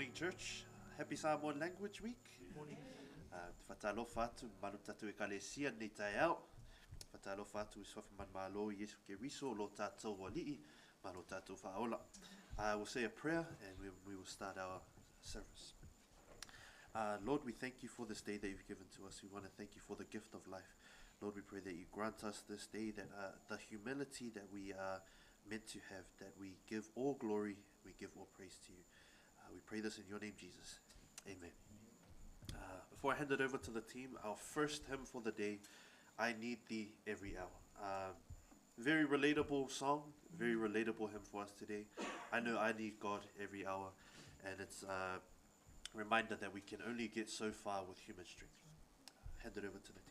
Morning, church. Happy Samoan Language Week. Morning. Te whatalofa atu, malu tātou ekalesia nei taeao. Whatalofa atu i suafa manumalo i Iesu Keriso, lo tātou ali'i, ma lo tātou whaola. I will say a prayer and we will start our service. Lord, we thank you for this day that you've given to us. We want to thank you for the gift of life. Lord, we pray that you grant us this day that the humility that we are meant to have, that we give all glory, we give all praise to you. We pray this in your name, Jesus. Amen. Before I hand it over to the team, our first hymn for the day, I Need Thee Every Hour. Very relatable song, very relatable hymn for us today. I know I need God every hour, and it's a reminder that we can only get so far with human strength. Hand it over to the team.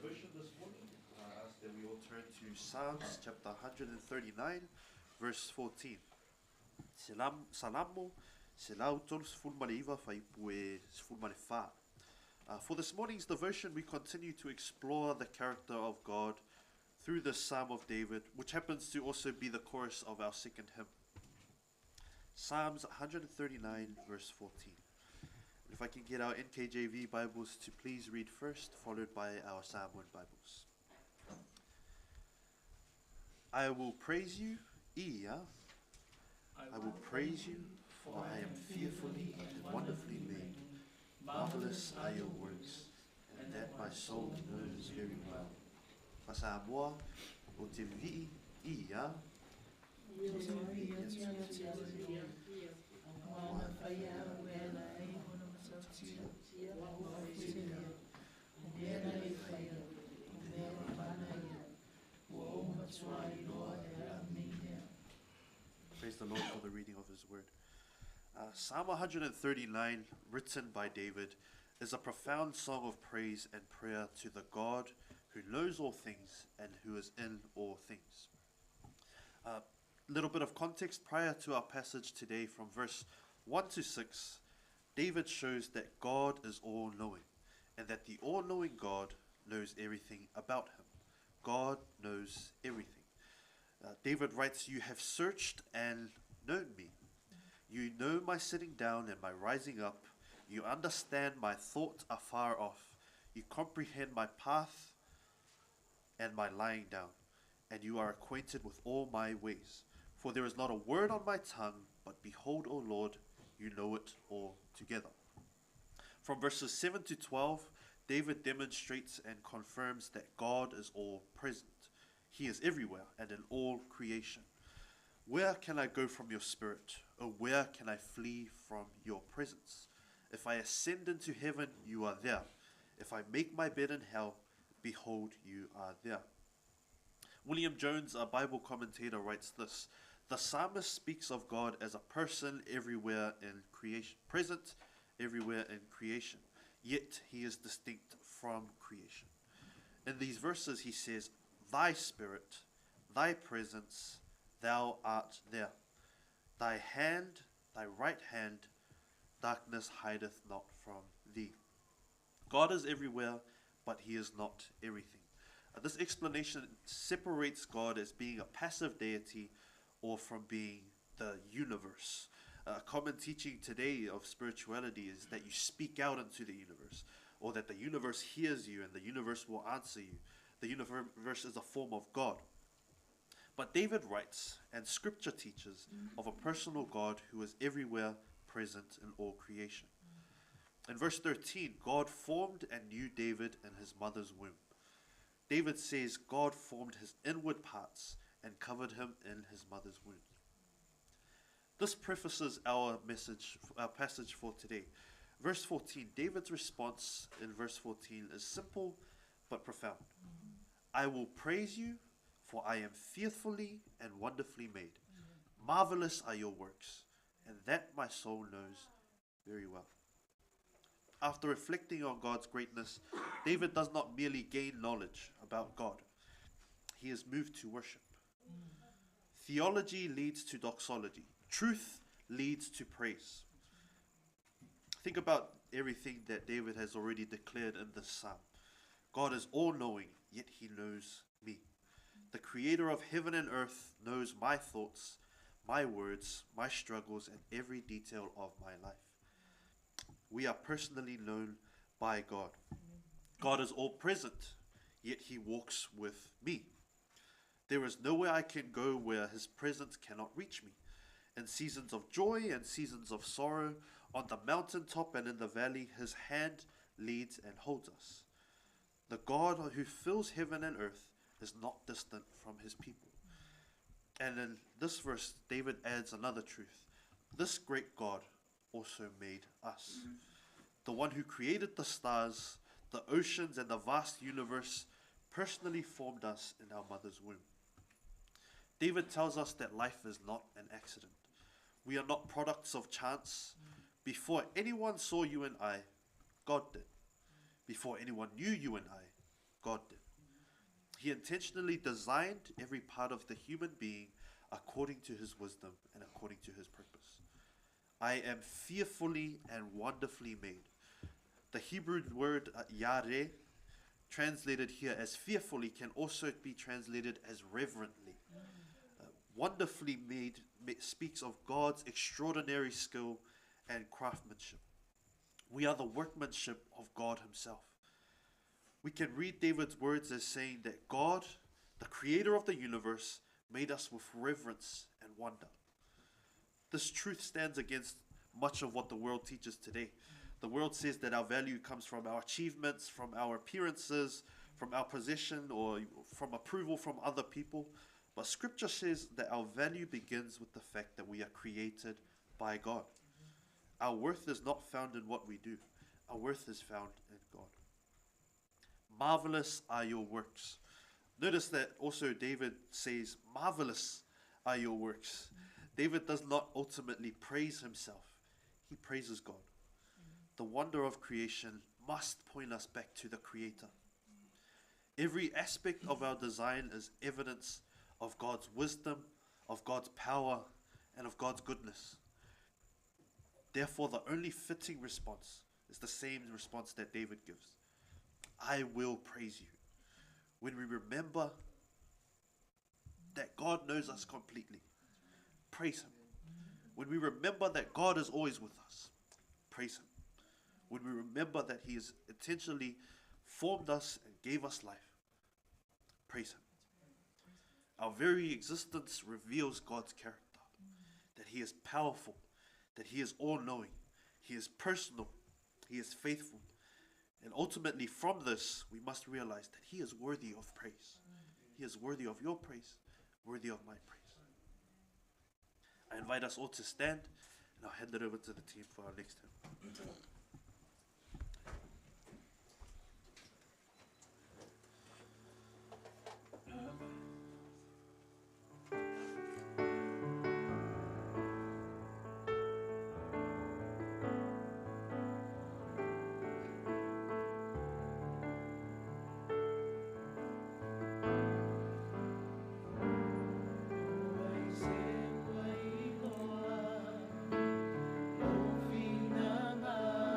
Gracious Lord, no tender to Psalms chapter 139, verse 14. Selam, Salamo, selau tolu sefulu ma le iva, fuaiupu e sefulu ma le fa. For this morning's devotion, we continue to explore the character of God through the Psalm of David, which happens to also be the chorus of our second hymn. Psalms 139, verse 14. If I can get our NKJV Bibles to please read first, followed by our Samoan Bibles. I will praise you, Ia. I will praise you, for I am fearfully and wonderfully made. Marvelous are your works, and that my soul knows very well. Fa'asamoa, o te vi'i, ia. Praise the Lord for the reading of his word. Psalm 139, written by David, is a profound song of praise and prayer to the God who knows all things and who is in all things. A little bit of context prior to our passage today from verse 1 to 6, David shows that God is all-knowing and that the all-knowing God knows everything about him. God knows everything. David writes, You have searched and known me. You know my sitting down and my rising up. You understand my thoughts afar off. You comprehend my path and my lying down, and you are acquainted with all my ways. For there is not a word on my tongue, but behold, O Lord, you know it all together. From verses 7 to 12, David demonstrates and confirms that God is all present. He is everywhere and in all creation. Where can I go from your spirit? Or where can I flee from your presence? If I ascend into heaven, you are there. If I make my bed in hell, behold, you are there. William Jones, a Bible commentator, writes this: The psalmist speaks of God as a person everywhere in creation, present everywhere in creation, yet he is distinct from creation. In these verses he says, Thy spirit, thy presence, thou art there. Thy hand, thy right hand, darkness hideth not from thee. God is everywhere, but he is not everything. This explanation separates God as being a passive deity or from being the universe. A common teaching today of spirituality is that you speak out into the universe, or that the universe hears you and the universe will answer you. The universe is a form of God. But David writes, and Scripture teaches, of a personal God who is everywhere present in all creation. In verse 13, God formed and knew David in his mother's womb. David says God formed his inward parts and covered him in his mother's womb. This prefaces our message, our passage for today. Verse 14, David's response in verse 14 is simple but profound. I will praise you, for I am fearfully and wonderfully made. Marvelous are your works, and that my soul knows very well. After reflecting on God's greatness, David does not merely gain knowledge about God. He is moved to worship. Theology leads to doxology. Truth leads to praise. Think about everything that David has already declared in this psalm. God is all-knowing, yet he knows me. The creator of heaven and earth knows my thoughts, my words, my struggles, and every detail of my life. We are personally known by God. God is all-present, yet he walks with me. There is nowhere I can go where his presence cannot reach me. In seasons of joy and seasons of sorrow, on the mountaintop and in the valley, his hand leads and holds us. The God who fills heaven and earth is not distant from his people. And in this verse, David adds another truth. This great God also made us. The one who created the stars, the oceans, and the vast universe personally formed us in our mother's womb. David tells us that life is not an accident. We are not products of chance. Before anyone saw you and I, God did. Before anyone knew you and I, God did. He intentionally designed every part of the human being according to his wisdom and according to his purpose. I am fearfully and wonderfully made. The Hebrew word yareh, translated here as fearfully, can also be translated as reverently. Wonderfully made speaks of God's extraordinary skill and craftsmanship. We are the workmanship of God Himself. We can read David's words as saying that God, the creator of the universe, made us with reverence and wonder. This truth stands against much of what the world teaches today. The world says that our value comes from our achievements, from our appearances, from our position, or from approval from other people. But Scripture says that our value begins with the fact that we are created by God. Our worth is not found in what we do. Our worth is found in God. Marvelous are your works. Notice that also David says, marvelous are your works. David does not ultimately praise himself. He praises God. The wonder of creation must point us back to the Creator. Every aspect of our design is evidence of God's wisdom, of God's power, and of God's goodness. Therefore, the only fitting response is the same response that David gives. I will praise you. When we remember that God knows us completely, praise Him. When we remember that God is always with us, praise Him. When we remember that He has intentionally formed us and gave us life, praise Him. Our very existence reveals God's character, that He is powerful, that He is all-knowing, He is personal, He is faithful. And ultimately from this, we must realize that He is worthy of praise. He is worthy of your praise, worthy of my praise. I invite us all to stand, and I'll hand it over to the team for our next hymn. Finanga.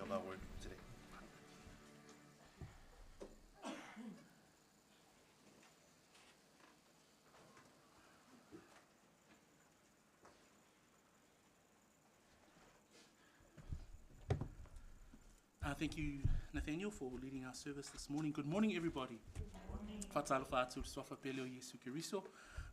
of our word today. Thank you, Nathaniel, for leading our service this morning. Good morning, everybody. Faatalofa atu i le suafa pele o Iesu Keriso,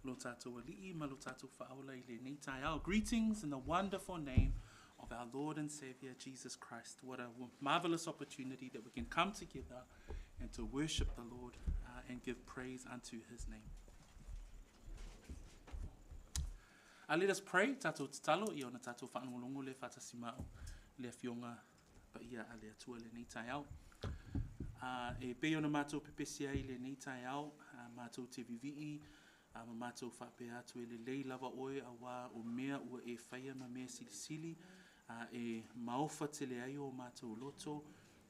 lo tātou ali'i ma lo tātou faaola i lenei taeao. Greetings in the wonderful name of our Lord and Savior Jesus Christ. What a marvelous opportunity that we can come together and to worship the Lord and give praise unto his name. Let us pray, tātou tatalo, i ona tātou whaangolongo le whātasi mao, le afioga paia a le Atua lenei taeao. E pei ona mātou pepesi ai lenei taeao, mātou te vivii, ma mātou whaapea atu e lelei lava oe auā o mea ua e whaia ma mea silisili, e maofa tele ai o mātou loto,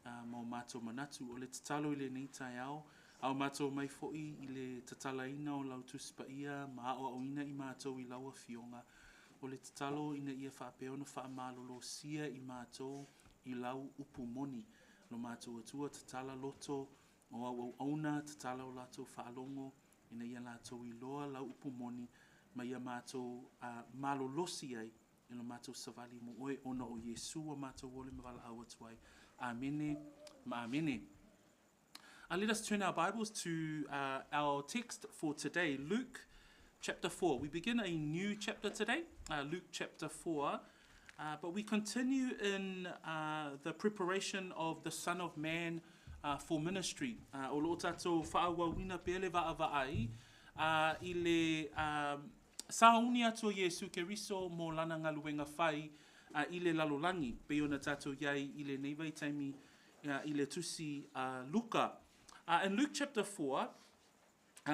ma o mātou manatu. O le tatalo i lenei taeao, a o mātou mai foi i le tatalaina o lau Tusi Paia ma aoaoina i mātou i lau Afioga. O le tatalo ina ia faapea ona faamalolosia i mātou i lau upu moni. Lo mātou Atua, tatala loto o au auauna, tatala o latou faalogo, ina ia latou iloa lau upu moni, ma ia mātou malolosi ai i lo mātou savali mo oe, ona o Iesu ua mātou ole ma valaau atu ai. Amene ma amene. Let us turn our Bibles to our text for today, Luke chapter 4. We begin a new chapter today, Luke chapter 4, but we continue in the preparation of the Son of Man for ministry. O lo o tātou faaauauina pea le vaavaai i le sauni atu o Iesu Keriso mo lana galuega fai i le lalolagi, pei ona tātou iai i lenei vaitaimi i le tusi a Luka. In Luke chapter 4,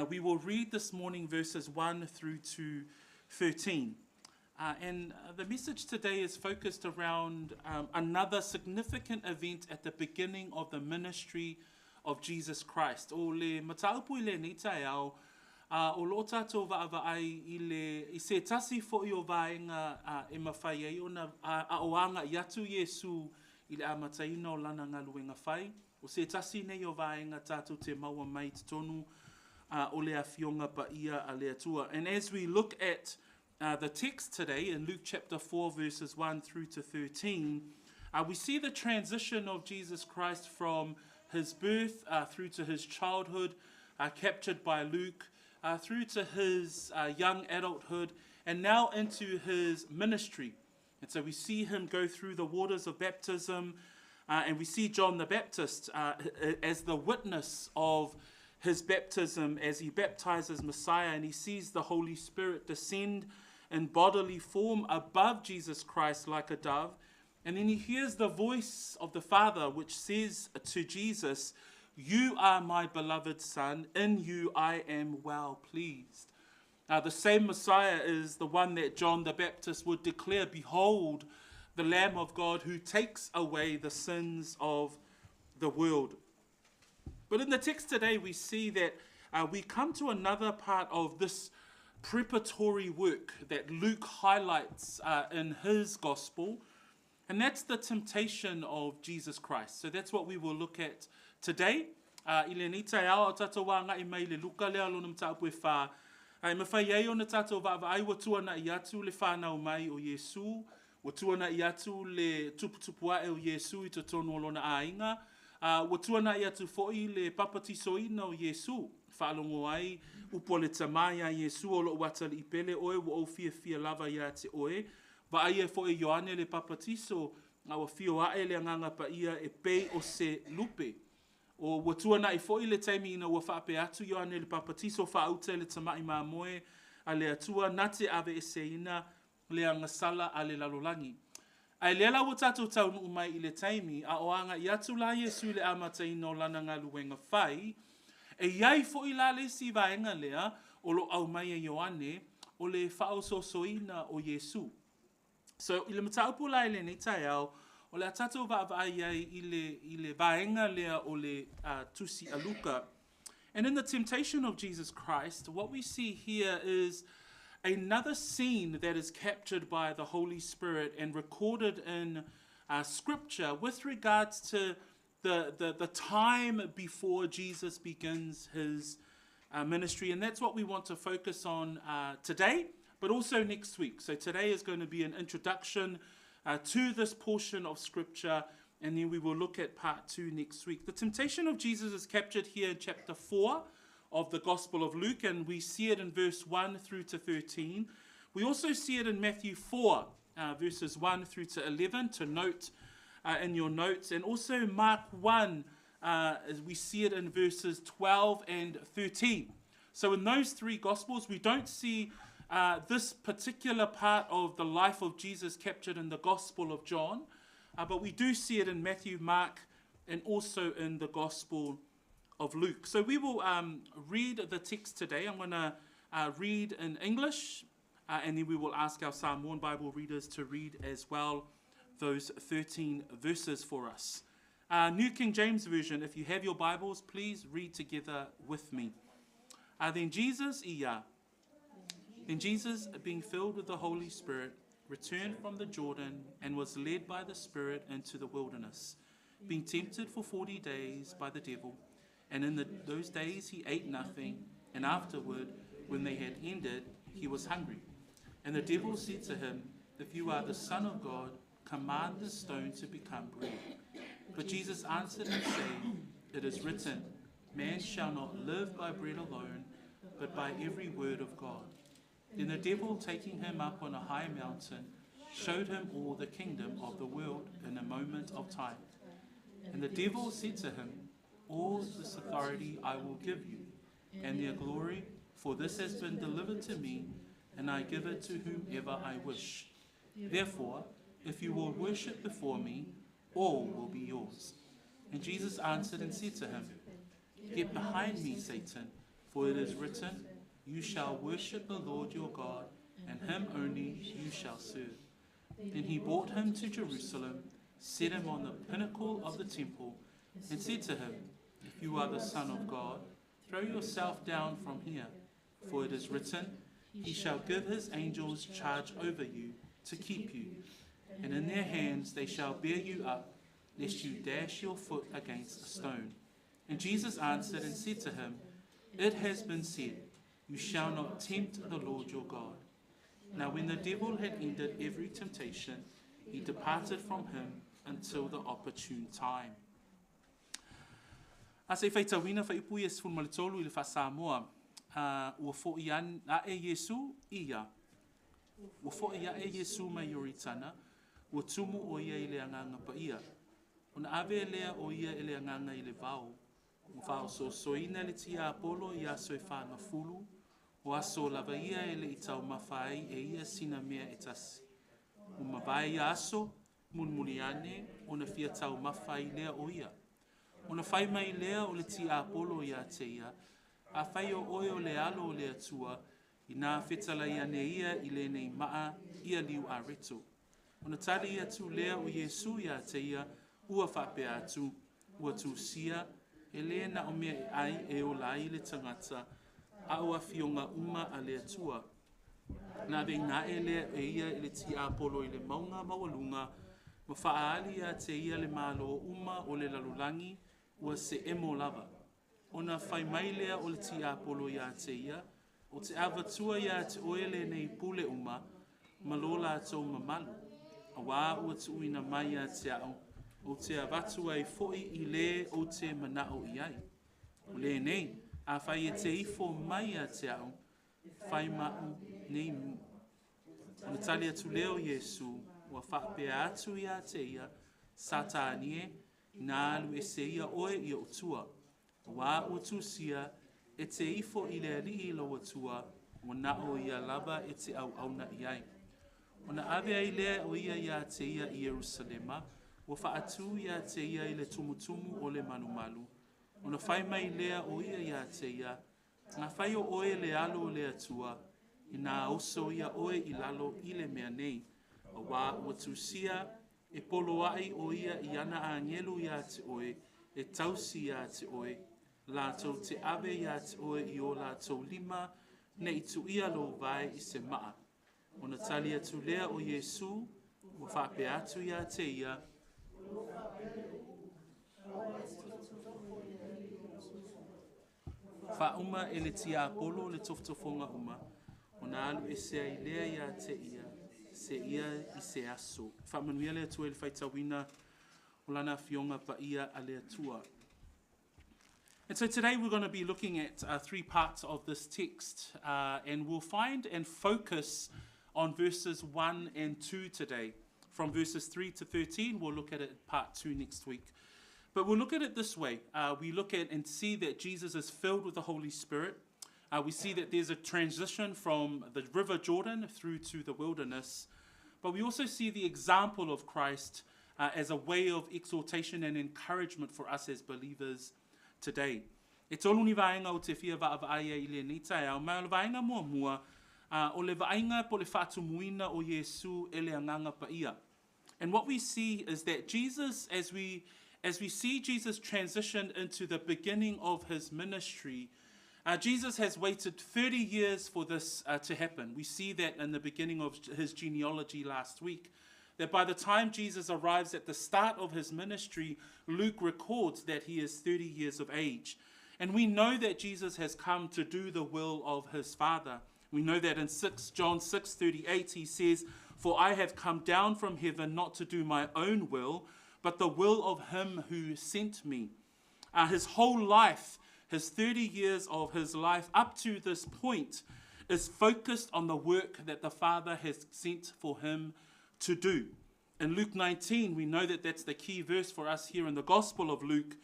we will read this morning verses 1 through to 13. And the message today is focused around another significant event at the beginning of the ministry of Jesus Christ. O le mataupu i lenei taeao, o lo o tātou vaavaai i le, i se tasi foi o vaega e mafai ai ona aoaga'i atu Iesu i le amataina o lana galuega fai. O se tasi nei o vaega tātou te maua mai i totonu o le Afioga Paia a le Atua. And as we look at the text today in Luke chapter 4 verses 1 through to 13, we see the transition of Jesus Christ from his birth through to his childhood, captured by Luke, through to his young adulthood, and now into his ministry. And so we see him go through the waters of baptism, and we see John the Baptist as the witness of his baptism as he baptizes Messiah, and he sees the Holy Spirit descend in bodily form above Jesus Christ like a dove. And then he hears the voice of the Father, which says to Jesus, You are my beloved Son, in you I am well pleased. The same Messiah is the one that John the Baptist would declare, Behold, the Lamb of God who takes away the sins of the world. But in the text today, we see that we come to another part of this preparatory work that Luke highlights in his gospel, and that's the temptation of Jesus Christ. So that's what we will look at today. I lenei taeao, o tātou wāngai mai le Luka lea lona mataupu e whā. E mawhai ai ona tātou vaavaai ua tuana'i atu le whānau mai o Iesu, ua tuana'i atu le tuputupu ae o Iesu i totonu o lona āinga, ā, ua tuana'i atu foi le papatisoina o Iesu. Faalogo ai upu a le Tamā iā Iesu, O loʻu atalii pele oe, ua ou fiafia lava iā te oe. Vaaia foi e Ioane le papatiso, a ua fio ae le Agaga Paia e pei o se lupe. O ua tuana'i foi le taimi ina ua faapea atu Ioane le Papatiso faauta i le tama'i mamoe a le Atua na te aveeseina le agasala a le lalolagi. Ae lea la ua tatou taunuu mai i le taimi a o aga'i atu la Iesu i le amataina o lana galuega fai, e i ai foi la le isi vaega lea o lo o aumai e Ioane, o le faaosoosoina o Iesu. So, i le mataupu la i lenei taeao, o le a tatou vaavaai ai i le, i le vaega lea o le uh, tusi a Luka. And in the temptation of Jesus Christ, what we see here is another scene that is captured by the Holy Spirit and recorded in scripture with regards to the, the, the time before Jesus begins his ministry. And that's what we want to focus on today, but also next week. So today is going to be an introduction to this portion of scripture, and then we will look at part 2 next week. The temptation of Jesus is captured here in chapter 4 of the Gospel of Luke, and we see it in verse 1 through to 13. We also see it in Matthew 4, verses 1 through to 11, to note in your notes, and also Mark 1, as we see it in verses 12 and 13. So in those three Gospels, we don't see this particular part of the life of Jesus captured in the Gospel of John, but we do see it in Matthew, Mark, and also in the Gospel of Luke. So we will read the text today. I'm going to read in English, and then we will ask our Samoan Bible readers to read as well those 13 verses for us. New King James Version, if you have your Bibles, please read together with me. Then Jesus, ia. Then Jesus, being filled with the Holy Spirit, returned from the Jordan and was led by the Spirit into the wilderness, being tempted for 40 days by the devil. And in those days he ate nothing, and afterward, when they had ended, he was hungry. And the devil said to him, If you are the Son of God, command this stone to become bread. But Jesus answered him, saying, It is written, Man shall not live by bread alone, but by every word of God. Then the devil, taking him up on a high mountain, showed him all the kingdom of the world in a moment of time. And the devil said to him, All this authority I will give you, and their glory, for this has been delivered to me, and I give it to whomever I wish. Therefore, if you will worship before me, all will be yours. And Jesus answered and said to him, Get behind me, Satan, for it is written, You shall worship the Lord your God, and him only you shall serve. Then he brought him to Jerusalem, set him on the pinnacle of the temple, and said to him, If you are the Son of God, throw yourself down from here, for it is written, He shall give his angels charge over you to keep you, and in their hands they shall bear you up, lest you dash your foot against a stone. And Jesus answered and said to him, It has been said, You shall not tempt the Lord your God. Now when the devil had ended every temptation, he departed from him until the opportune time. A se i faitauina faaiupu ia 13 i le faa-Samoa. Ua fo'i a'e Iesu ia. Ua fo'i a'e Iesu mai Ioritana, ua tumu o ia i le agaga paia. Ona ave lea o ia e le agaga i le vao. Ua faaosoosoina le tiapolo i aso e fagafulu, o aso lava ia e le'i taumafa ai e ia sina mea e tasi. Ua mavae ia aso, mulimuli ane, ona fia taumafa ai lea o ia. Ona fai mai lea o le tiapolo ia te ia, afai o oe o le alo o le Atua, inā fetalai ane ia i lenei maa ia liu areto. Ona tali atu lea o Iesu ia te ia, ua faapea atu, ua tusia, e le na o mea e ai e ola ai le tagata, a o afioga uma a le Atua. Na aveina ae lea e ia e le tiapolo i le mauga maualuga, ma faaali ia te ia le malo uma o le lalolagi, ua se emo lava. Ona fai mai lea o le tiapolo ia te ia, ou te avatua ia te oe lenei pule uma, ma lo latou mamalu. Auā ua tuuina mai ia te a'u, ou te avatu ai fo'i i le ou te mana'o i ai. O lenei, afai e te ifo mai ia te a'u, fai ma'u nei. Ona tali atu lea o Iesu, ua faapea atu ia te ia, Satani e, inā alu ese ia oe i o'u tua. Auā ua tusia, e te ifo i le Alii lou Atua, ua na o ia lava e te auauna i ai. Ona ave ai lea o ia ia te ia i Ierusalema, ua faatū ia te ia i le tumutumu o le malumalu. Ona fai mai lea o ia ia te ia, afai o oe le alo o le Atua, inā oso ia oe i lalo i le mea nei. Auā ua tusia, e poloa'i o ia i ana agelu ia te oe, e tausi ia te oe, latou te ave ia te oe i o latou lima, ne i tuia lou vae i se maa. Ona tali atu lea o Iesu, ua faapea atu ia te ia, Faauma e le tiapolo le tofotofoga uma, ona alu ese ai lea ia te ia, seia i se aso. Faamanuia le Atua i le faitauina o lana afioga paia a le Atua. And so today we're going to be looking at three parts of this text, and we'll find and focus on verses 1 and 2 today. From verses 3 to 13, we'll look at it in part 2 next week. But we'll look at it this way. We look at and see that Jesus is filled with the Holy Spirit. We see that there's a transition from the River Jordan through to the wilderness. But we also see the example of Christ as a way of exhortation and encouragement for us as believers today. E tolu ni vaega ou te fia vaavaai ai i lenei taeao, ma o le vaega muamua, o le vaaiga po o le faatumuina o Iesu e le Agaga Paia. And what we see is that Jesus, as we see Jesus transition into the beginning of his ministry, Jesus has waited 30 years for this to happen. We see that in the beginning of his genealogy last week. That by the time Jesus arrives at the start of his ministry, Luke records that he is 30 years of age. And we know that Jesus has come to do the will of his Father. We know that in 6 John 6:38 he says, "For I have come down from heaven not to do my own will, but the will of him who sent me." His whole life, his 30 years of his life up to this point, is focused on the work that the Father has sent for him to do. In Luke 19, we know that that's the key verse for us here in the Gospel of Luke.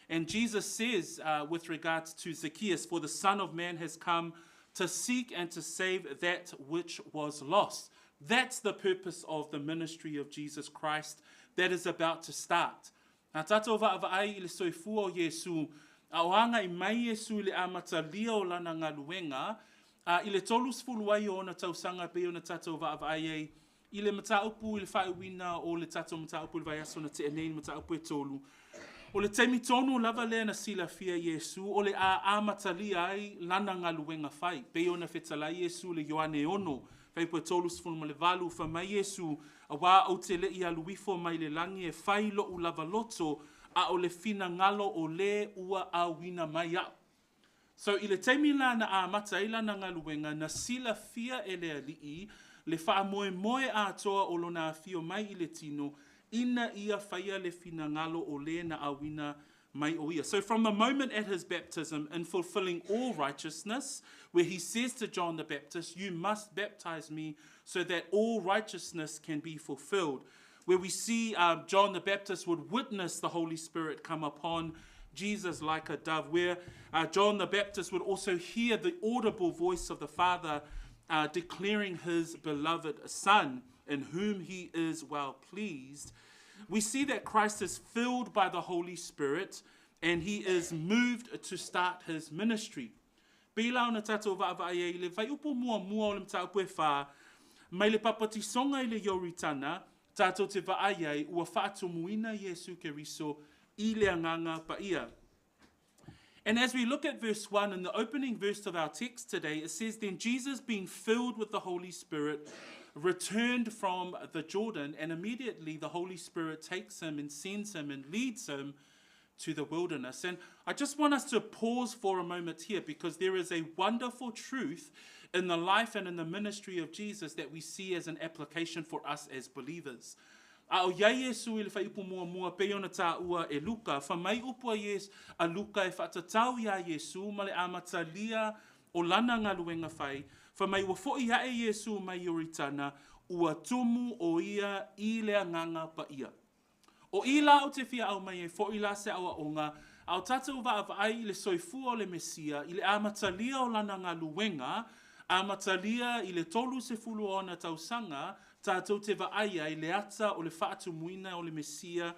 And Jesus says, with regards to Zacchaeus, "For the Son of Man has come to seek and to save that which was lost." That's the purpose of the ministry of Jesus Christ that is about to start. A tātou vaavaai i le soifua o Iesu, a o aga'i mai Iesu i le amatalia o lana galuega, a i le 30 ai o ona tausaga pei ona tātou vaavaai ai i le mataupu i le faaiuina o le tātou mataupu i le vaiaso na tea nei le mataupu e tolu. O le taimi tonu lava lea na silafia Iesu o le a amatalia ai lana galuega fai. Pei ona fetalai Iesu le Ioane 6, fuaiupu e 38, fai mai Iesu, auā ou te le'i alu ifo mai le lagi e fai lo'u lava loto, a o le finagalo o lē ua auina mai a'u. So i le taimi la na amata ai lana galuega na silafia e le Alii le faamoemoe atoa o lona afio mai i le tino ina ia faia le finagalo o lē na auina mai o ia. So from the moment at his baptism, in fulfilling all righteousness, where he says to John the Baptist, "You must baptize me so that all righteousness can be fulfilled." Where we see John the Baptist would witness the Holy Spirit come upon Jesus like a dove, where John the Baptist would also hear the audible voice of the Father declaring his beloved Son, in whom he is well pleased. We see that Christ is filled by the Holy Spirit and he is moved to start his ministry. Pei la ona tātou vaavaai ai le fuaiupu muamua o le mataupu e whā, mai le papatisoga i le Ioritana, tātou te vaai ai ua faatumuina Iesu Keriso i le Agaga Paia. And as we look at verse 1 in the opening verse of our text today, it says, "Then Jesus, being filled with the Holy Spirit, returned from the Jordan, and immediately the Holy Spirit takes him and sends him and leads him to the wilderness." And I just want us to pause for a moment here because there is a wonderful truth in the life and in the ministry of Jesus that we see as an application for us as believers. A o iai Iesu i le fuaiupu muamua pei ona tāua e Luka, fai mai upu a Iesu, a Luka e faatatau iā Iesu ma le amatalia o lana galuega fai, fai mai ua fo'i aʻe Iesu mai Ioritana, ua tumu o ia i le Agaga Paia. O i la ou te fia aumai ai fo'i la se aoaoga, a o tātou vaavaai i le soifua o le Mesia, i le amatalia o lana galuega, amatalia i le 30 o ona tausaga, tātou te vaai ai le ata o le faatumuina o le Mesia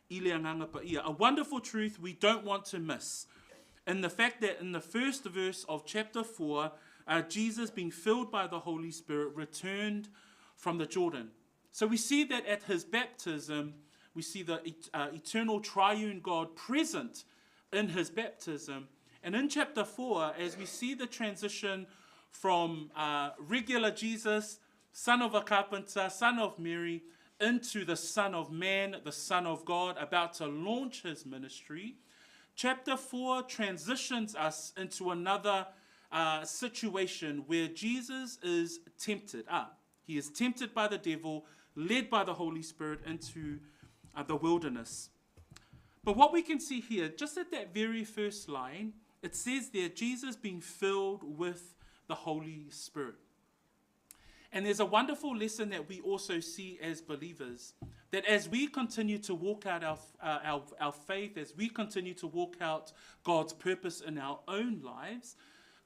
i le Agaga Paia. A wonderful truth we don't want to miss. In the fact that in the first verse of chapter 4, Jesus, being filled by the Holy Spirit, returned from the Jordan. So we see that at his baptism, we see the eternal triune God present in his baptism. And in chapter 4, as we see the transition from regular Jesus, son of a carpenter, son of Mary, into the Son of Man, the Son of God, about to launch his ministry, chapter 4 transitions us into another situation where Jesus is tempted. He is tempted by the devil, led by the Holy Spirit into the wilderness. But what we can see here, just at that very first line, it says there, Jesus being filled with the Holy Spirit. And there's a wonderful lesson that we also see as believers, that as we continue to walk out our faith, as we continue to walk out God's purpose in our own lives,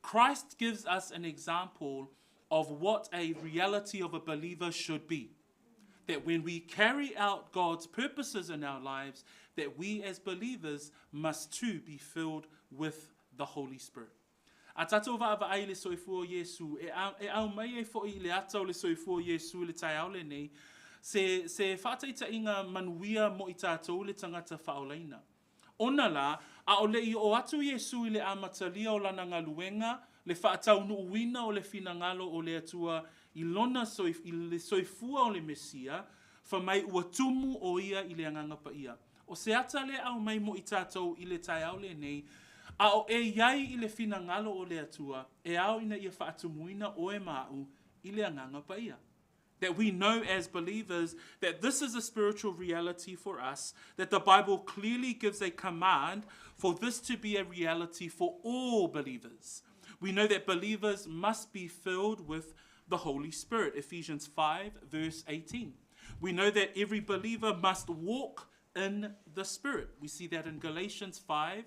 Christ gives us an example of what a reality of a believer should be. That when we carry out God's purposes in our lives, that we as believers must too be filled with the Holy Spirit. A tātou vaavaai i le soifua o Iesu, e, a, e au mai ai fo'i i le ata o le soifua o Iesu i le taeao lenei, se, se whātaitaiga manuia mo i tātou le tangata whaolaina. Ona la, a o le i o atu Iesu i le amatalia o lana galuega, le faataunuuina o le finagalo o le Atua i lona soif, i le soifua o le Mesia, fai mai ua tumu o ia i le Agaga Paia. O se ata le au mai mo i tātou i le taeao lenei, a o e iai i le finagalo o le Atua, e ao ina ia faatumuina oe ma a'u i le Agaga Paia. That we know as believers that this is a spiritual reality for us, that the Bible clearly gives a command for this to be a reality for all believers. We know that believers must be filled with the Holy Spirit, Ephesians 5, verse 18. We know that every believer must walk in the Spirit. We see that in Galatians 5,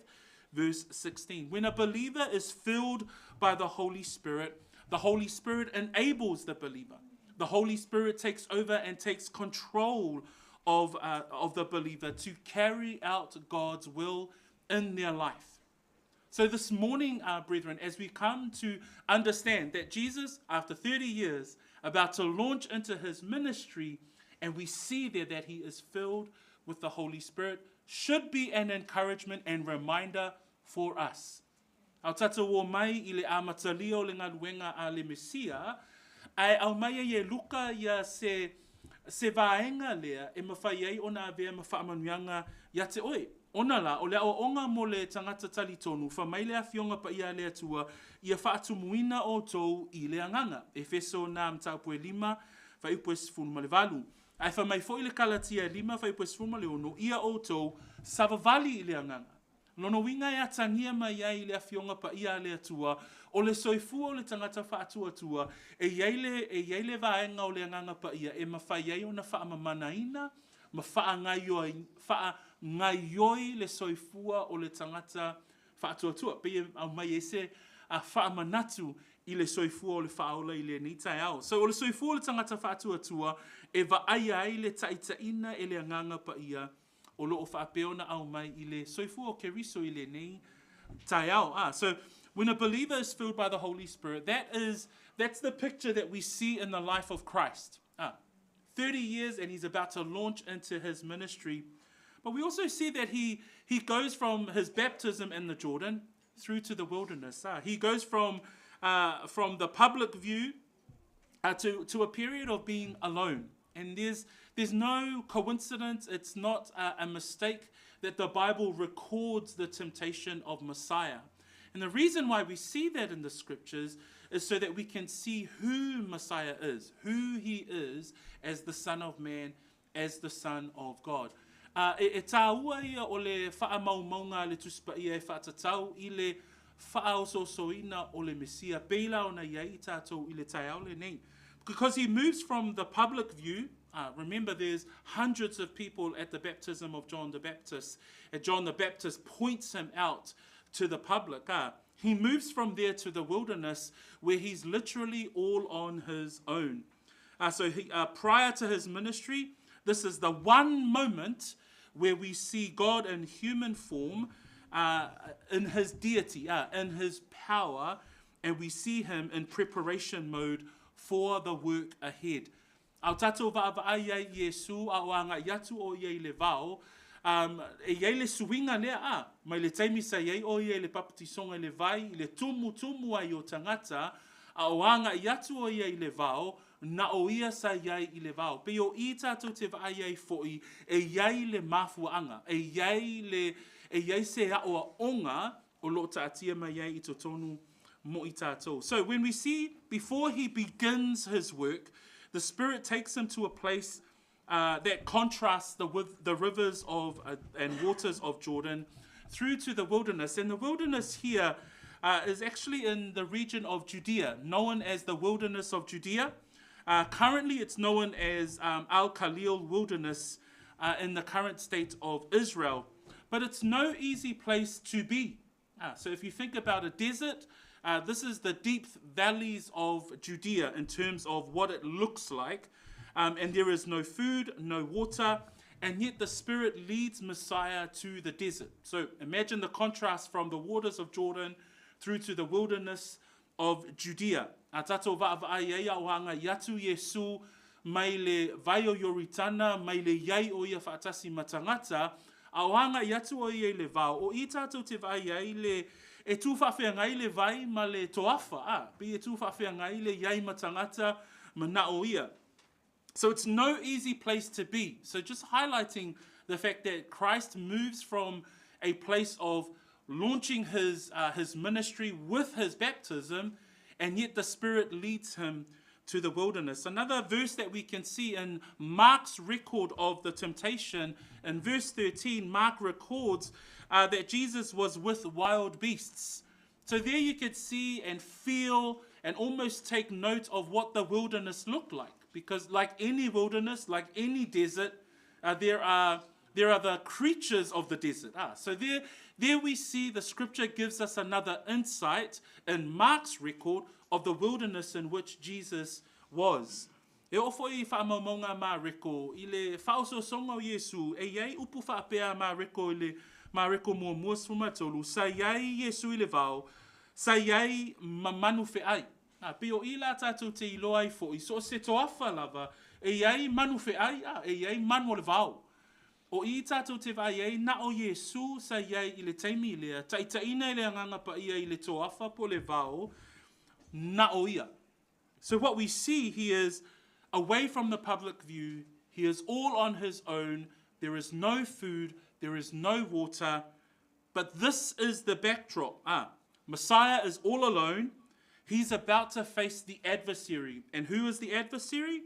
verse 16. When a believer is filled by the Holy Spirit, the Holy Spirit enables the believer. The Holy Spirit takes over and takes control of the believer to carry out God's will in their life. So this morning, brethren, as we come to understand that Jesus, after 30 years, about to launch into his ministry, and we see there that he is filled with the Holy Spirit, should be an encouragement and reminder for us. Ao tātou o mai i le amatalia o le galuega a le Mesia, ae aumai ai e Luka ia se, se vaega lea e mafai ai ona avea ma faamanuiaga ia te oe. Ona la, o le aoaoga mo le tagata talitonu, fai mai le afioga paia a le Atua, ia faatumuina outou i le Agaga. Efeso na mataupu e 5, fuaiupu e 18. Ae fai mai foi le Kalatia e 5, fuaiupu e 16, ia outou savavali i le Agaga. Lona uiga e atagia mai ai i le afioga paia a le Atua, o le soifua o le tagata faatuatua, e i ai le, e i ai le vaega o le Agaga Paia e mafai ai ona faamamanaina ma faagaioi, faagaioi le soifua o le tagata faatuatua. Pei e aumai ai se a faamanatu i le soifua o le faaola i lenei taeao. So o le soifua o le tagata faatuatua e vaaia ai le taitaiina e le Agaga Paia o loo faapea ona aumai i le soifua o Keriso i lenei taeao. So when a believer is filled by the Holy Spirit, that's the picture that we see in the life of Christ. 30 years and he's about to launch into his ministry. But we also see that he goes from his baptism in the Jordan through to the wilderness. He goes from the public view to a period of being alone. And there's no coincidence, it's not a mistake that the Bible records the temptation of Messiah. And the reason why we see that in the scriptures is so that we can see who Messiah is, who he is as the Son of Man, as the Son of God. E tāua ia o le whaamaumauga le Tusi Paia e whaatatau i le whaaososoina o le Mesia, pei la ona iai i tātou i le taeao lenei. Because he moves from the public view. Remember, there's hundreds of people at the baptism of John the Baptist, and John the Baptist points him out to the public. He moves from there to the wilderness, where he's literally all on his own. So prior to his ministry, this is the one moment where we see God in human form, in his deity, in his power, and we see him in preparation mode for the work ahead. Ao tātou vaavaai ai Iesu a o aga'i atu o ia i le vao, e iai le suiga lea a, mai le taimi sa iai o ia i le papatisoga i le vai, i le tumutumu ai o tagata, a o aga'i atu o ia i le vao, na o ia sa iai i le vao. Pei o i tātou te vaai ai fo'i, e iai le mafua'aga, e iai le, e iai se a'oa'oga o lo'o ta'atia mai ai i totonu mo i tātou. So when we see before he begins his work, the Spirit takes him to a place that contrasts the, with the rivers of and waters of Jordan through to the wilderness. And the wilderness here is actually in the region of Judea, known as the wilderness of Judea. Currently, it's known as Al Khalil Wilderness in the current state of Israel. But it's no easy place to be. So if you think about a desert, this is the deep valleys of Judea in terms of what it looks like. And there is no food, no water, and yet the Spirit leads Messiah to the desert. So imagine the contrast from the waters of Jordan through to the wilderness of Judea. A tātou vaavaai ai a o anga i atu Iesu mai le vai o Ioritana, mai le iai o ia faatasi ma tagata, a o anga i atu o ia i le vao, o i tātou te vaai ai le, e tū faafeagai le vai ma le toafa, a, pei e tū faafeagai le iai ma tagata mana'o ia. So it's no easy place to be. So just highlighting the fact that Christ moves from a place of launching his, his ministry with his baptism, and yet the Spirit leads him to the wilderness. Another verse that we can see in Mark's record of the temptation, in verse 13, Mark records that Jesus was with wild beasts. So there you could see and feel and almost take note of what the wilderness looked like. Because, like any wilderness, like any desert, there are there are the creatures of the desert. So there, there we see the scripture gives us another insight in Mark's record of the wilderness in which Jesus was. E oo fo'i i fa'amaumauga a Mareko i le fa'aososoga o Iesu, e i ai upu fa'apea a Mareko i le Mareko muamua 13, sa i ai Iesu i le vao, sa i ai ma manu fe'ai. A, pei o i la tātou te iloa ai fo'i, so o se toafa lava, e i ai manu fe'ai, a, e i ai manu o le vao. O i tātou te vaai ai, na o Iesu sa i ai i le taimi lea, ta'itaʻina e le Agaga Paia i le toafa po le vao, na o ia. So what we see, he is away from the public view. He is all on his own. There is no food. There is no water. But this is the backdrop. Messiah is all alone. He's about to face the adversary. And who is the adversary?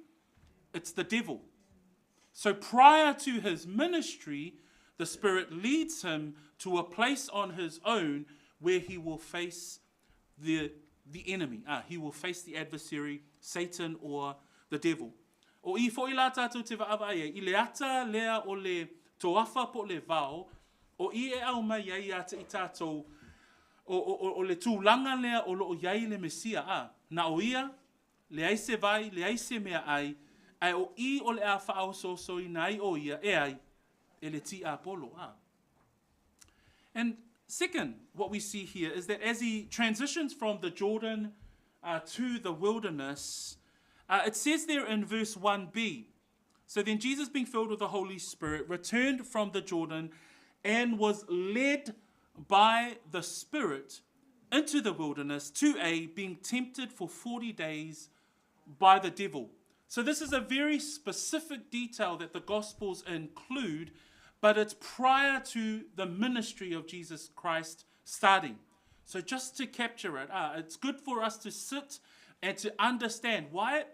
It's the devil. So prior to his ministry, the Spirit leads him to a place on his own where he will face the, the enemy. He will face the adversary, Satan or the devil. O i fo'i la tātou te vaavaai ai, i le ata lea o le toafa po le vao, o i e au mai ai ia te i tātou, o, o, o, o le tūlanga lea o loo iai le Mesia, a, na o ia, leai se vai, leai se mea ai, ae o i o le a faaosoosoina ai o ia, e ai, e le tiapolo. A. And second, what we see here is that as he transitions from the Jordan to the wilderness, it says there in verse 1b, so then Jesus, being filled with the Holy Spirit, returned from the Jordan and was led by the Spirit into the wilderness to a being tempted for 40 days by the devil. So this is a very specific detail that the Gospels include, but it's prior to the ministry of Jesus Christ starting. So just to capture it, it's good for us to sit and to understand why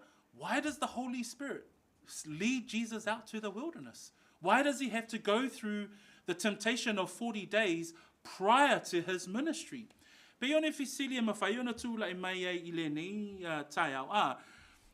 does the Holy Spirit lead Jesus out to the wilderness? Why does he have to go through the temptation of 40 days prior to his ministry? Pei ona fesili e mafai ona tula'i mai ai i lenei taeao, a,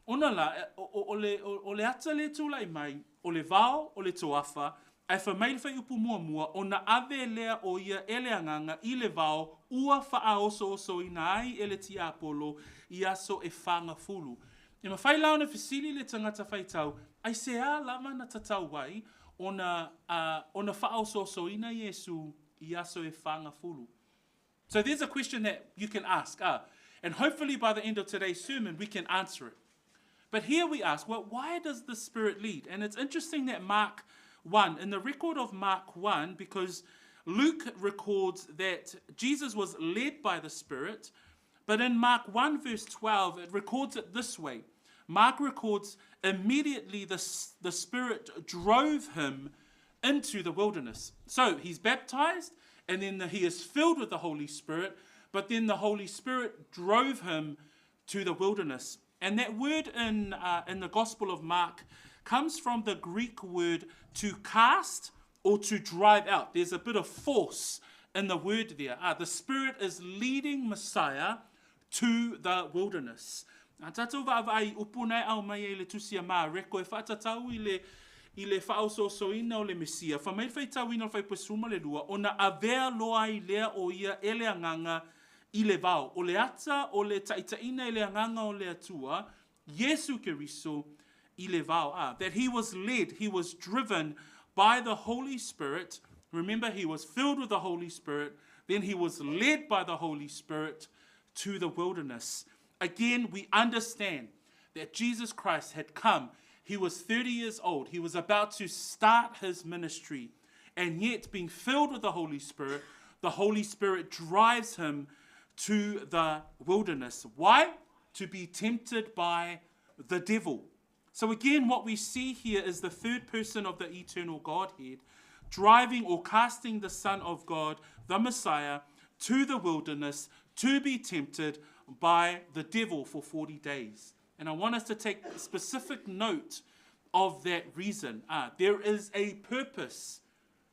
ona la, o, o, o, le, o, o le ata le tula'i mai, o le vao, o le toafa, ae fai mai le fuaiupu muamua, ona ave lea o ia e le Agaga i le vao ua faaosoosoina ai e le tiapolo i aso e fagafulu. E mafai la ona fesili le tagata faitau, aisea lava na tatau ai ona, ona faaosoosoina Iesu i aso e fagafulu? So there's a question that you can ask. And hopefully by the end of today's sermon, we can answer it. But here we ask, well, why does the Spirit lead? And it's interesting that Mark 1, in the record of Mark 1, because Luke records that Jesus was led by the Spirit, but in Mark 1, verse 12, it records it this way. Mark records immediately the, the Spirit drove him into the wilderness. So he's baptized and then the, he is filled with the Holy Spirit, but then the Holy Spirit drove him to the wilderness. And that word in, uh, in the Gospel of Mark comes from the Greek word to cast or to drive out. There's a bit of force in the word there. Uh, the Spirit is leading Messiah to the wilderness. A tātou vaavaai upu nei au mai e le tusi a Mareko e whaatatau i le i le whaososoina o le Mesia. Wha mai whaitauina o le whaipesuma le lua, ona avea loa i lea o ia e le anganga i le vao. O le ata o le taitaina i le anganga o le atua, Yesu Keriso i le vao. Ah, that he was led, he was driven by the Holy Spirit. Remember, he was filled with the Holy Spirit. Then he was led by the Holy Spirit to the wilderness. Again, we understand that Jesus Christ had come. He was 30 years old. He was about to start his ministry. And yet, being filled with the Holy Spirit, the Holy Spirit drives him to the wilderness. Why? To be tempted by the devil. So, again, what we see here is the third person of the eternal Godhead driving or casting the Son of God, the Messiah, to the wilderness to be tempted by the devil for 40 days. And I want us to take specific note of that reason. Ah, there is a purpose,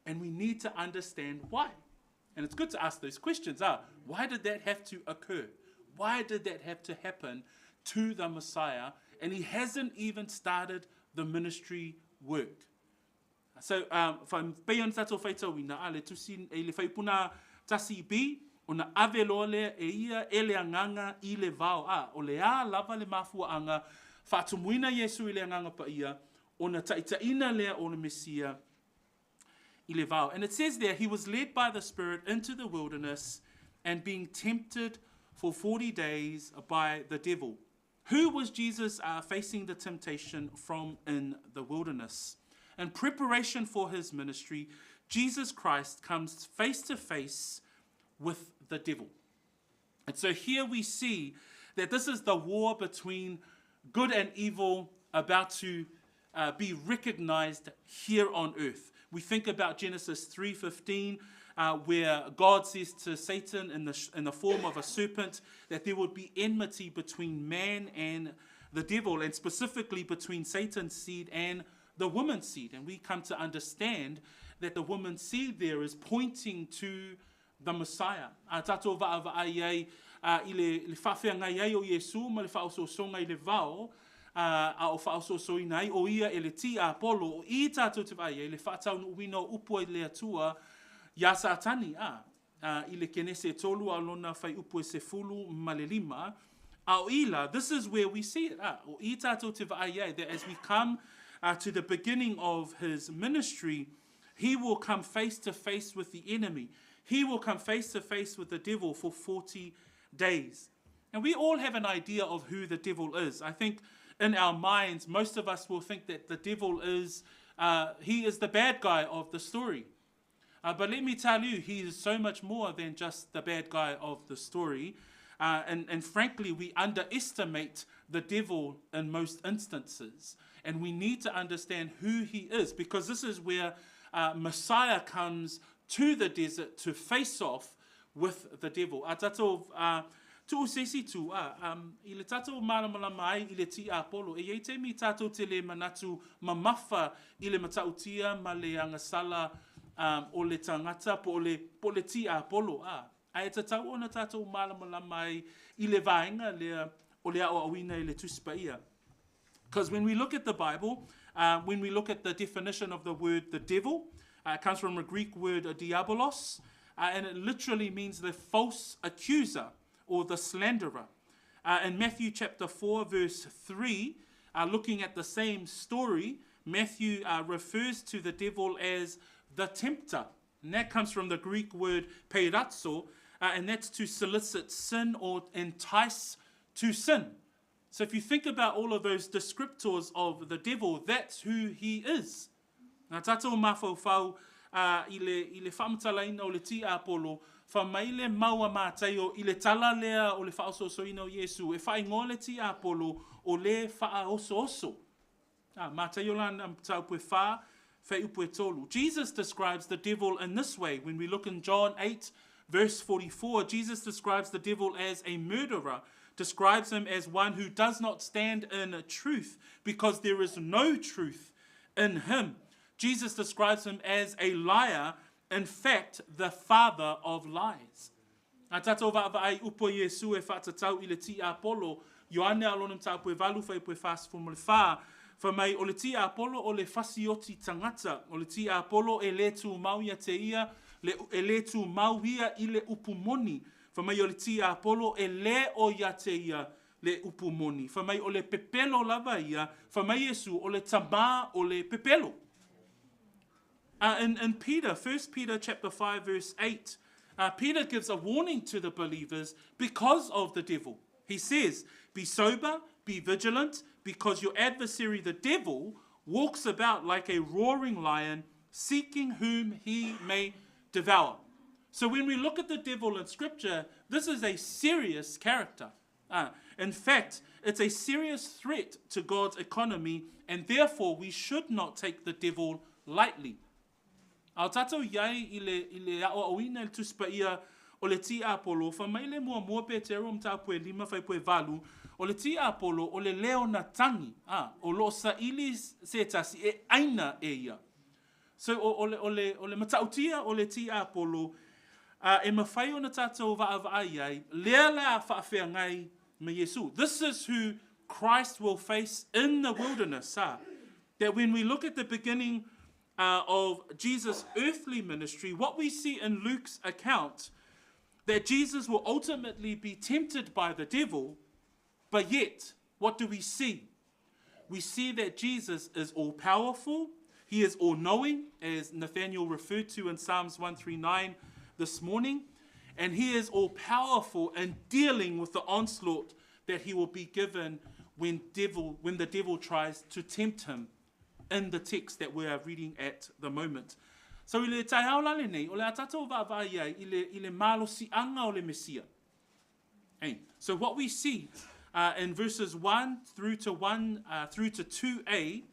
and we need to understand why. And it's good to ask those questions. Ah, why did that have to occur? Why did that have to happen to the Messiah? And he hasn't even started the ministry work. So, um, pei ona tātou whaitauina, a le tusi, e le whaipuna tasi B, ona ave loa lea e ia e le anganga i le vao. A, o le a lava le mafuaanga, whaatumuina Yesu i le anganga pa ia, ona taitaina lea o le Mesia i le vao. And it says there, he was led by the Spirit into the wilderness and being tempted for 40 days by the devil. Who was Jesus uh, facing the temptation from in the wilderness? In preparation for his ministry, Jesus Christ comes face to face with the devil. And so here we see that this is the war between good and evil about to uh, be recognized here on earth. We think about Genesis 3:15, uh, where God says to Satan in the, in the form of a serpent that there would be enmity between man and the devil, and specifically between Satan's seed and the woman's seed. And we come to understand that the woman's seed there is pointing to the Messiah. A tātou vaavaai ai uh, i le, le whaawheangai ai o Iesu ma le whaosoosonga i le vao, uh, a o whaosoosoina ai o ia e le ti a polo o i tātou te vaai ai le whaataunuuina o upu ai le atua ia Satani a uh, i le kenese tolu a lona whai upu e se fulu ma le lima a o ila this is where we see it a o i tātou te vaai ai that as we come uh, to the beginning of his ministry he will come face to face with the enemy. He will come face to face with the devil for 40 days. And we all have an idea of who the devil is. I think in our minds, most of us will think that the devil is, uh, he is the bad guy of the story. Uh, but let me tell you, he is so much more than just the bad guy of the story. Uh, and, and frankly, we underestimate the devil in most instances. And we need to understand who he is because this is where uh, Messiah comes to the desert to face off with the devil. A tātou, uh, tuu sesi tu, a, um, i le tātou mālamalama ai i le ti Apollo, e iei te mi tātou te le manatu mamafa i le matautia ma le angasala um, o le tangata po o le, po le ti Apollo, a. A e tatau ona tātou mālamalama ai i le vaenga lea o le aoaoina i le Tusi Paia. Because when we look at the Bible, uh, when we look at the definition of the word the devil, uh, it comes from a Greek word uh, diabolos, uh, and it literally means the false accuser or the slanderer. Uh, in Matthew chapter 4, verse 3, uh, looking at the same story, Matthew uh, refers to the devil as the tempter. And that comes from the Greek word peirazo, uh, and that's to solicit sin or entice to sin. So if you think about all of those descriptors of the devil, that's who he is. Nā tātou mawhauwhau uh, i le, i le whaamatalaina o le ti Apollo, Fai mai le mau a Mataio i le tala lea o le faaosoosoina o Iesu, e faaigoa le tiapolo o le faaosooso. Ah, Mataio lana mataupu e 4, fuaiupu e 3. Jesus describes the devil in this way. When we look in John 8, verse 44, Jesus describes the devil as a murderer, describes him as one who does not stand in truth because there is no truth in him. Jesus describes him as a liar, in fact, the father of lies. A tātou vaavaai upu a Iesu e faatatau i le tiapolo, Ioane a lona mataupu e 8 fuaiupu e 44, fai mai o le tiapolo o le fasioti tagata, o le tiapolo e le tumau ia te ia, le, e le tumau ia i le upu moni. Fai mai o le tiapolo e le o ia te ia le upu moni. Fai mai o le pepelo lava ia, fai mai Iesu o le tamā o le pepelo. In Peter, 1 Peter chapter 5 verse 8, Peter gives a warning to the believers because of the devil. He says, Be sober, be vigilant, because your adversary the devil walks about like a roaring lion, seeking whom he may devour. So when we look at the devil in scripture, this is a serious character. In fact, it's a serious threat to God's economy, and therefore we should not take the devil lightly. A o tātou iai i le, i le aʻoaʻoina i le Tusi Paia o le Tiapolo, fai mai le muamua Petero mataupu e 5 fuaiupu e 8, o le Tiapolo o le leo na tagi, a, o loo saili se tasi e ʻaina e ia. So, o, o le, o le, o le matautia o le Tiapolo, a, e mafai ona tātou vaavaai ai, lea le a faafeagai ma Iesu. This is who Christ will face in the wilderness. Ah, that when we look at the beginning of Jesus' earthly ministry, what we see in Luke's account, that Jesus will ultimately be tempted by the devil, but yet, what do we see? We see that Jesus is all powerful, he is all knowing, as Nathaniel referred to in Psalms 139 this morning, and he is all powerful in dealing with the onslaught that he will be given when, devil, when the devil tries to tempt him in the text that we are reading at the moment. So i le taeao la lenei, o le a tātou vaavaai ai i le, i le malosiaga o le Mesia. Hey. So what we see in verses 1 through to 1 through to 2a,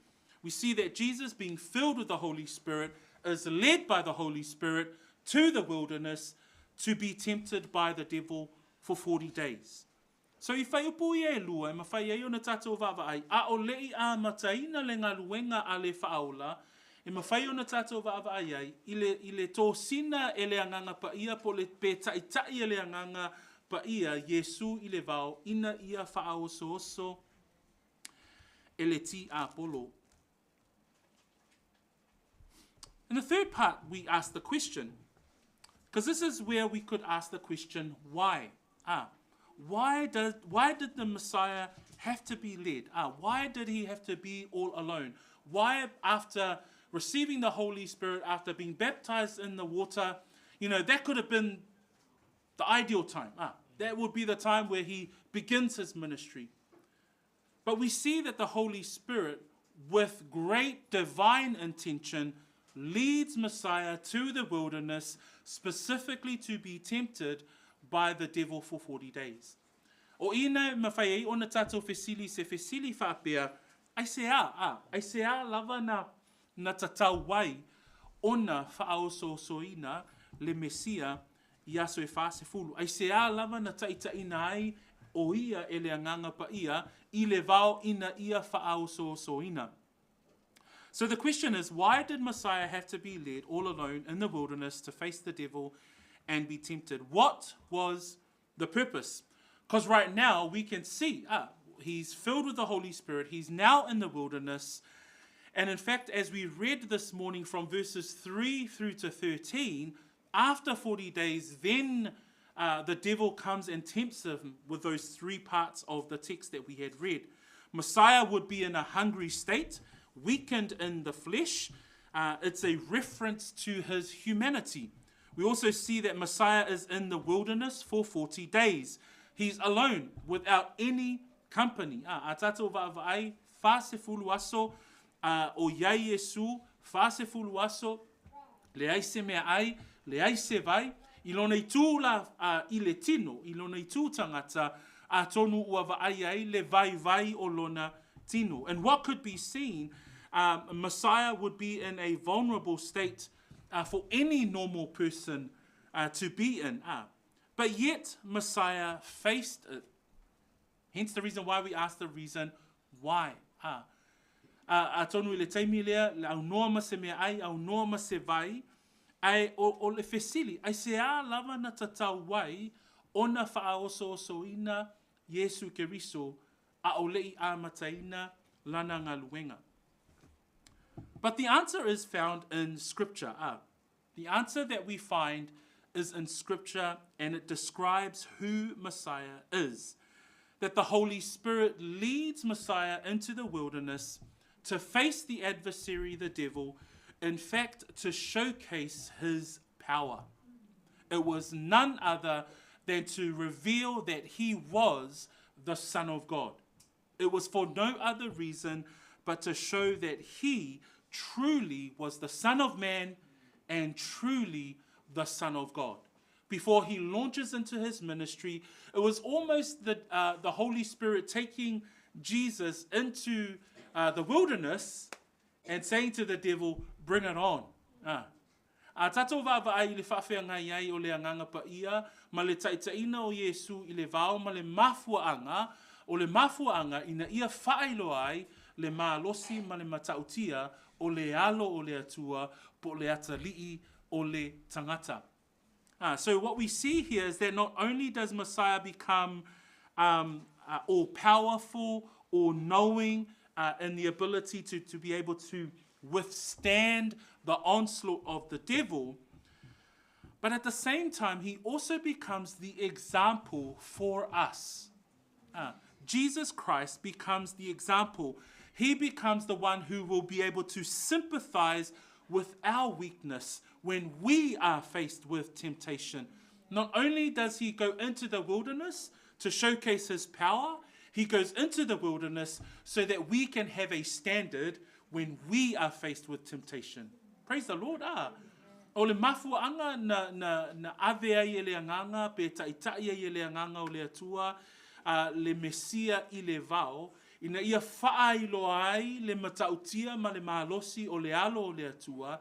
we see that Jesus being filled with the Holy Spirit is led by the Holy Spirit to the wilderness to be tempted by the devil for 40 days. So i whaiupu ia e lua e mawhai ai ona tātou vaavaai, a o lei a mataina le ngaluenga a le whaaola, e mafai ona tātou vaavaai ai i le, i le tōsina e le agaga paia po le pe ta'ita'i e le agaga paia Iesu i le vao ina ia faaosooso e le tiapolo. In the third part, we ask the question, because this is where we could ask the question, why? Ah, why, does, why did the Messiah have to be led? Ah, why did he have to be all alone? Why, after receiving the Holy Spirit, after being baptized in the water, you know, that could have been the ideal time. Ah, that would be the time where he begins his ministry. But we see that the Holy Spirit, with great divine intention, leads Messiah to the wilderness specifically to be tempted by the devil for 40 days. O ina mawhai ai ona tātou fesili se fesili whaapea, ai se a, a, ai se a lava na, na tatau ai ona whaososoina le Mesia i aso e 40. Ai se a lava na ta'ita'ina ai o ia e le agaga paia i le vao ina ia faaosoosoina. So the question is, why did Messiah have to be led all alone in the wilderness to face the devil and be tempted? What was the purpose? Because right now we can see, he's filled with the Holy Spirit, he's now in the wilderness. And in fact, as we read this morning from verses 3 through to 13, after 40 days, then the devil comes and tempts him with those three parts of the text that we had read. Messiah would be in a hungry state, weakened in the flesh. It's a reference to his humanity. We also see that Messiah is in the wilderness for 40 days. He's alone without any company. Ah, a tātou vaavaai, 40 aso, o iai Iesu, 40 aso, leai se mea ai, leai se vai, I lona itu la i le tino, i lona itu tagata, atonu ua vaai ai le vaivai o lona tino. And what could be seen, Messiah would be in a vulnerable state for any normal person to be in. But yet, Messiah faced it. Hence the reason why we ask the reason why. Atonu i le taimi lea, le aunoa ma se meaai, aunoa ma se vai, ae o, o le fesili, aisea lava na tatau ai ona faaosoosoina Iesu Keriso a o le i amataina lana galuega? But the answer is found in Scripture. The answer that we find is in Scripture, and it describes who Messiah is. That the Holy Spirit leads Messiah into the wilderness to face the adversary, the devil, in fact, to showcase his power. It was none other than to reveal that he was the Son of God. It was for no other reason but to show that he truly was the Son of Man and truly the Son of God. Before he launches into his ministry, it was almost the, the Holy Spirit taking Jesus into the wilderness and saying to the devil, Bring it on. A tatou vaavaai i le faafeagai ai o le Agaga Paia ma le taitaiina o Iesu i le vao ma le mafuaaga o le mafuaaga ina ia faailoa ai le malosi ma le matautia o le alo o le Atua po o le atalii o le tagata. So what we see here is that not only does Messiah become all powerful, all knowing in the ability to, to be able to withstand the onslaught of the devil, but at the same time, he also becomes the example for us. Jesus Christ becomes the example. He becomes the one who will be able to sympathize with our weakness when we are faced with temptation. Not only does he go into the wilderness to showcase his power, he goes into the wilderness so that we can have a standard when we are faced with temptation. Praise the Lord. Ah. O le mafuaanga na, na, na ave ai e le Agaga, pe taitai ai e le Agaga o le Atua, le Mesia i le vao, ina ia faailoa ai le matautia ma le malosi o le alo o le Atua,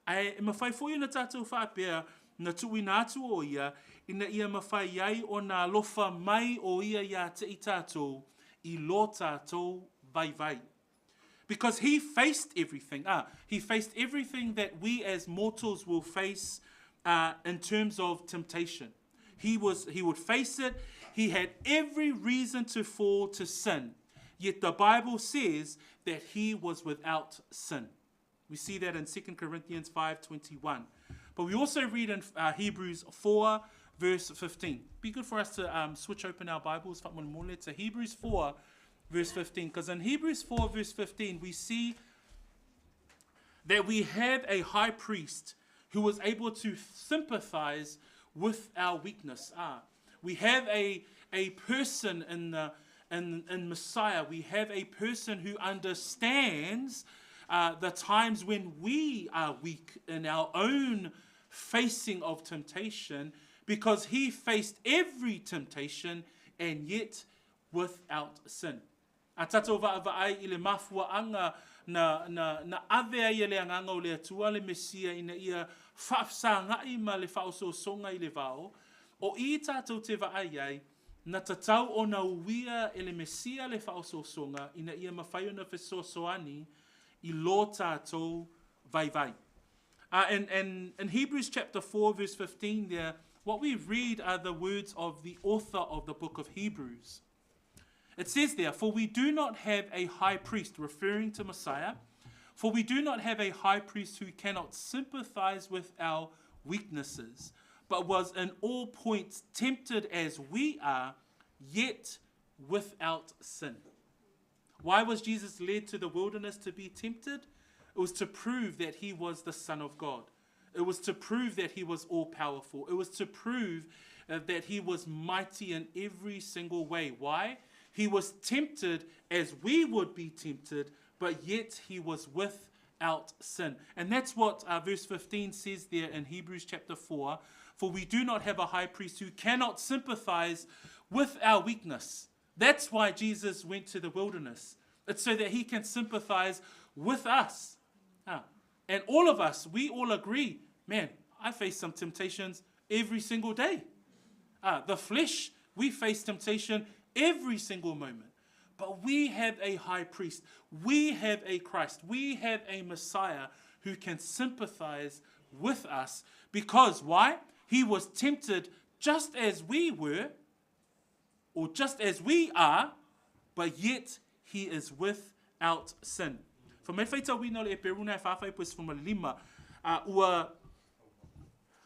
ae e mafai foi ona tatou faapea na tuuina atu o ia, ina ia mafai ai ona alofa mai o ia iā te i tatou i lo tatou vaivai. Because he faced everything. He faced everything that we as mortals will face in terms of temptation. He, was, he would face it. He had every reason to fall to sin. Yet the Bible says that he was without sin. We see that in 2 Corinthians 5.21. But we also read in Hebrews 4, verse 15. Be good for us to switch open our Bibles to Hebrews 4, verse 15. Because in Hebrews 4, verse 15, we see that we have a high priest who was able to sympathize with our weakness. We have a, a person in, the, in, in Messiah. We have a person who understands the times when we are weak in our own facing of temptation because he faced every temptation and yet without sin. A tatou vaavaai i le mafuaaga na, na, na ave ai e le Agaga o le Atua le Mesia ina ia faafesagai ma le faaosoosoga i le vao, o i tatou te vaai ai, na tatau ona uia e le Mesia le faaosoosoga ina ia mafai ona fesoasoani i lo tatou vaivai. And, and in Hebrews chapter 4, verse 15 there, what we read are the words of the author of the book of Hebrews. It says there, For we do not have a high priest, referring to Messiah, for we do not have a high priest who cannot sympathize with our weaknesses, but was in all points tempted as we are, yet without sin. Why was Jesus led to the wilderness to be tempted? It was to prove that he was the Son of God. It was to prove that he was all powerful. It was to prove that he was mighty in every single way. Why? He was tempted as we would be tempted, but yet he was without sin. And that's what verse 15 says there in Hebrews chapter 4. For we do not have a high priest who cannot sympathize with our weakness. That's why Jesus went to the wilderness. It's so that he can sympathize with us. And all of us, we all agree, man, I face some temptations every single day. The flesh, we face temptation every single moment. But we have a high priest. We have a Christ. We have a Messiah who can sympathize with us. Because why? He was tempted just as we were, or just as we are, but yet he is without sin. Fa mai faitauina o le Eperu na e whawhai po e 15, ua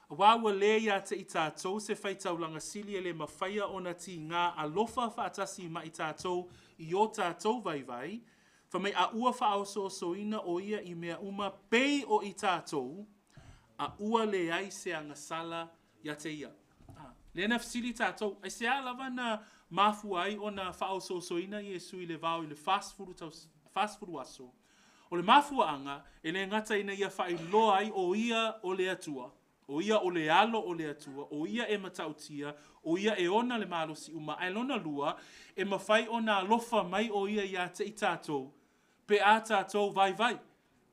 wā ua lē iā te i tātou se faitaulaga sili e le mafaia ona tigā alofa faatasi ma i tātou i o tātou vaivai, fa mai a ua faaosoosoina o ia i mea uma pei o i tātou, a ua leai se agasala ia te ia. Lea na fesili tātou, aisea lava na mafua ai ona faaosoosoina Iesu i le vao i le 40 40 aso? O le mafuaaga, e lē gata ina ia faailoa ai o ia o le Atua, o ia o le Alo o le Atua, o ia e matautia, o ia e ona le malosi uma, ae lona lua, e mafai ona alofa mai o ia iā te i tātou, pe a tātou vaivai,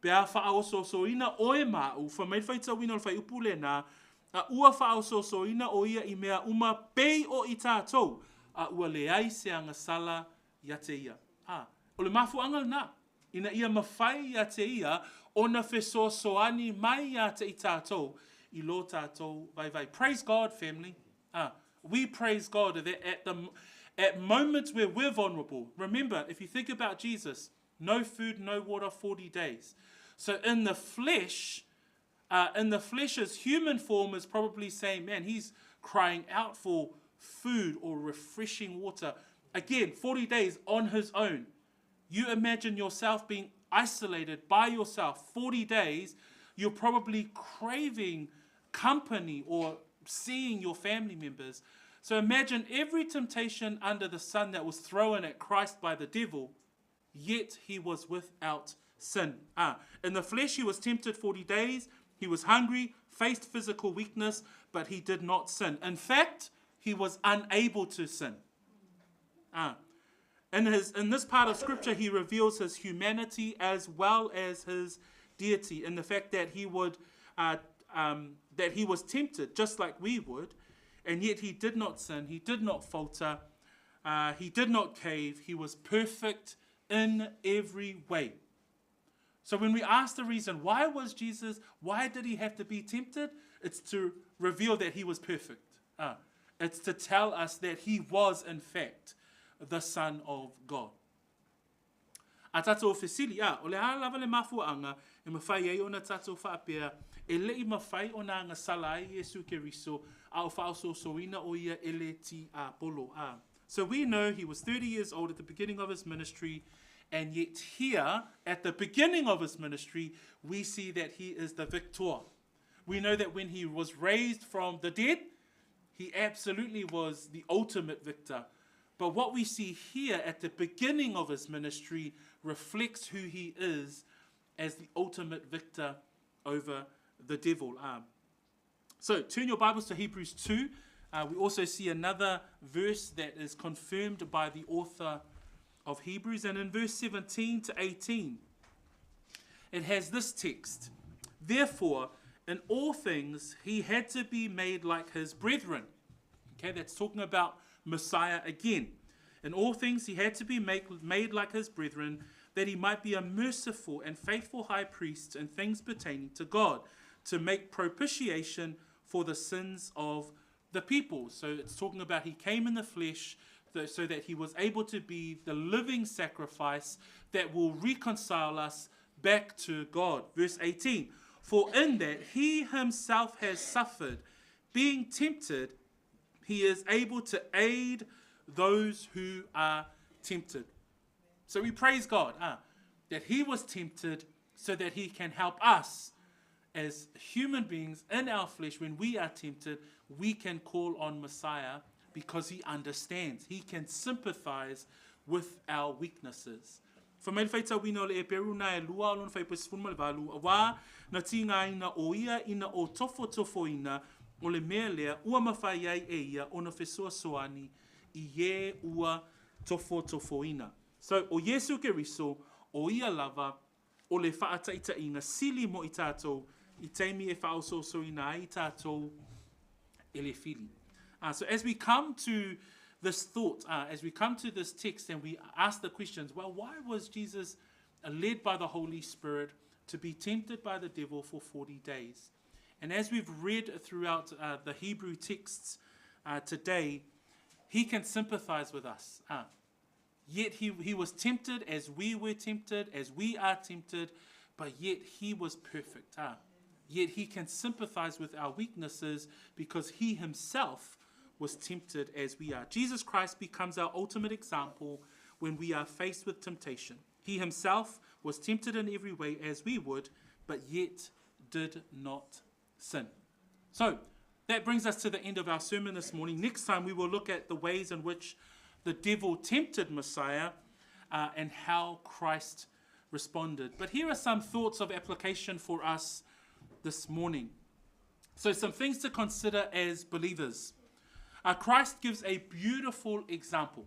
pe a faaosoosoina oe ma a'u. Fai mai le faitauina o le fuaiupu lenā, a ua faaosoosoina o ia i mea uma pei o i tātou, a ua leai se agasala ia te ia. A, o le mafuaaga lenā, ina ia mafai ia te ia ona fesoasoani mai iā te i tātou i lo tātou vaivai. Praise God, family. We praise God that at moments where we're vulnerable, remember, if you think about Jesus, no food, no water, 40 days. So in the flesh, in the flesh's human form is probably saying, man, he's crying out for food or refreshing water. Again, 40 days on his own. You imagine yourself being isolated by yourself 40 days, you're probably craving company or seeing your family members. So imagine every temptation under the sun that was thrown at Christ by the devil, yet he was without sin. In the flesh, he was tempted 40 days. He was hungry, faced physical weakness, but he did not sin. In fact, he was unable to sin. In this part of scripture, he reveals his humanity as well as his deity, in the fact that he was tempted just like we would, and yet he did not sin, he did not falter, he did not cave, he was perfect in every way. So when we ask the reason, why was Jesus, why did he have to be tempted? It's to reveal that he was perfect. It's to tell us that he was, in fact, the Son of God. A tātou fesili, a, o le a lava le mafuaaga e mafai ai ona tātou faapea, e le'i mafai ona agasala ai Iesu Keriso, a o faaosoosoina o ia e le tiapolo. A. So we know he was 30 years old at the beginning of his ministry, and yet here, at the beginning of his ministry, we see that he is the victor. We know that when he was raised from the dead, he absolutely was the ultimate victor. But what we see here at the beginning of his ministry reflects who he is as the ultimate victor over the devil. So turn your Bibles to Hebrews 2. We also see another verse that is confirmed by the author of Hebrews. And in verse 17 to 18, it has this text. Therefore, in all things, he had to be made like his brethren. Okay, that's talking about Messiah again. In all things, he had to be made like his brethren, that he might be a merciful and faithful high priest in things pertaining to God, to make propitiation for the sins of the people. So it's talking about he came in the flesh so that he was able to be the living sacrifice that will reconcile us back to God. Verse 18, for in that he himself has suffered, being tempted, he is able to aid those who are tempted. So we praise God that he was tempted so that he can help us as human beings in our flesh. When we are tempted, we can call on Messiah because he understands. He can sympathize with our weaknesses. Fa mai le faitauina o le Eperu na e lua o lona fuaiupu e 18, auā na tigaina o ia ina o tofotofoina O le mea lea ua mafai ai e ia ona fesoasoani i e ua tofotofoina. So, ʻo Iesu Keriso, ʻo ia lava o le faataitaiga sili mo i tātou i taimi e faaosoosoina ai tātou e le fili. So as we come to this thought, as we come to this text and we ask the questions, well, why was Jesus led by the Holy Spirit to be tempted by the devil for 40 days? And as we've read throughout the Hebrew texts today, he can sympathize with us. Yet he, he was tempted as we were tempted, as we are tempted, but yet he was perfect. Yet he can sympathize with our weaknesses because he himself was tempted as we are. Jesus Christ becomes our ultimate example when we are faced with temptation. He himself was tempted in every way as we would, but yet did not sin. So, that brings us to the end of our sermon this morning. Next time, we will look at the ways in which the devil tempted Messiah and how Christ responded. But here are some thoughts of application for us this morning. So, some things to consider as believers. Christ gives a beautiful example.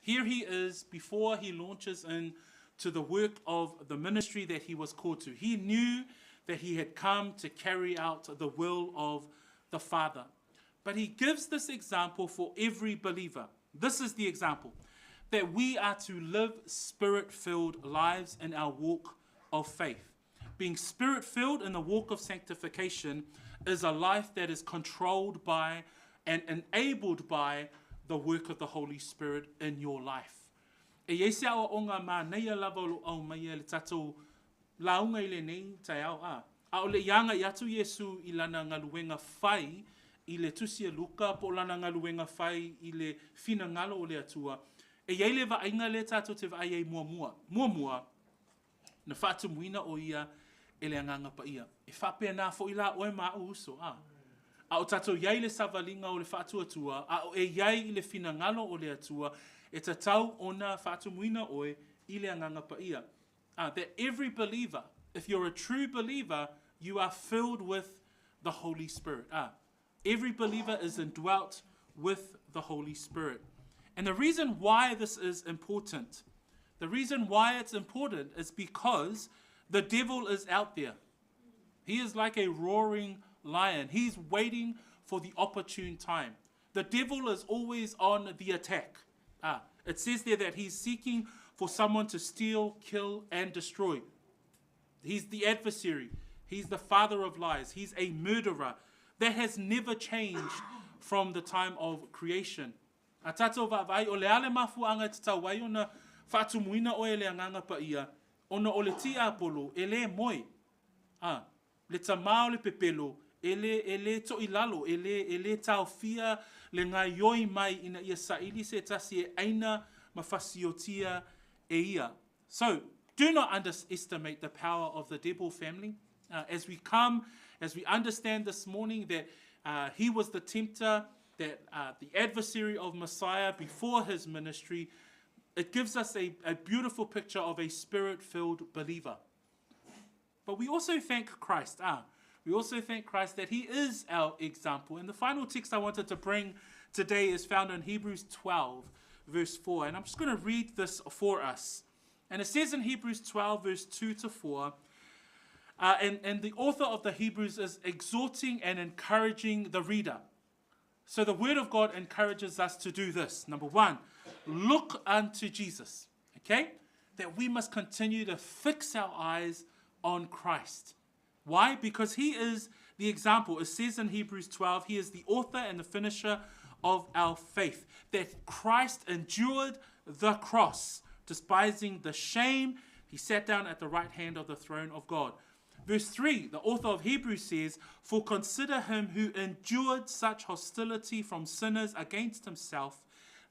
Here he is before he launches into the work of the ministry that he was called to. He knew that he had come to carry out the will of the Father. But he gives this example for every believer. This is the example that we are to live spirit filled lives in our walk of faith. Being spirit filled in the walk of sanctification is a life that is controlled by and enabled by the work of the Holy Spirit in your life. E iai se aoaoga manaia lava o lo o aumaia e le tatou lauga i lenei taeao a. ʻAʻole i agai atu Iesū i lana galuega fai i le Tusi a Luka po o lana galuega fai i le finagalo o le Atua. E i ai le vaaiga lea tatou te vaai ai muamua. Muamua, na faatumuina ʻo ia e le Agaga Paia. E faapena foʻi la ʻoe ma aʻu uso, a. A o tatou i ai i le savaliga o le faatuatua, a o e i ai i le finagalo o le Atua, e tatau ona faatumuina ʻoe i le Agaga Paia. That every believer, if you're a true believer, you are filled with the Holy Spirit. Every believer is indwelt with the Holy Spirit. And the reason why this is important, the reason why it's important is because the devil is out there. He is like a roaring lion. He's waiting for the opportune time. The devil is always on the attack. It says there that he's seeking for someone to steal, kill, and destroy. He's the adversary. He's the father of lies. He's a murderer. That has never changed from the time of creation. A tatou vaavaai, o le a le mafuaaga e tatau ai ona faatumuina oe e le Agaga Paia, ona o le tiapolo e lē moe. A, le tamā o le pepelo, e lē, e lē toʻilalo, e lē, e lē taofia le gaoioi mai ina ia saili se tasi e ʻaina ma fasiotia e ia. So, do not underestimate the power of the devil, family. As we come, as we understand this morning that he was the tempter, that the adversary of Messiah before his ministry, it gives us a, a beautiful picture of a spirit filled believer. But we also thank Christ. We also thank Christ that he is our example. And the final text I wanted to bring today is found in Hebrews 12, verse 4. And I'm just going to read this for us. And it says in Hebrews 12, verse 2 to 4, and, and the author of the Hebrews is exhorting and encouraging the reader. So the Word of God encourages us to do this. Number one, look unto Jesus, okay? That we must continue to fix our eyes on Christ. Why? Because he is the example. It says in Hebrews 12, he is the author and the finisher of our faith. That Christ endured the cross, despising the shame. He sat down at the right hand of the throne of God. Verse 3, the author of Hebrews says, For consider him who endured such hostility from sinners against himself,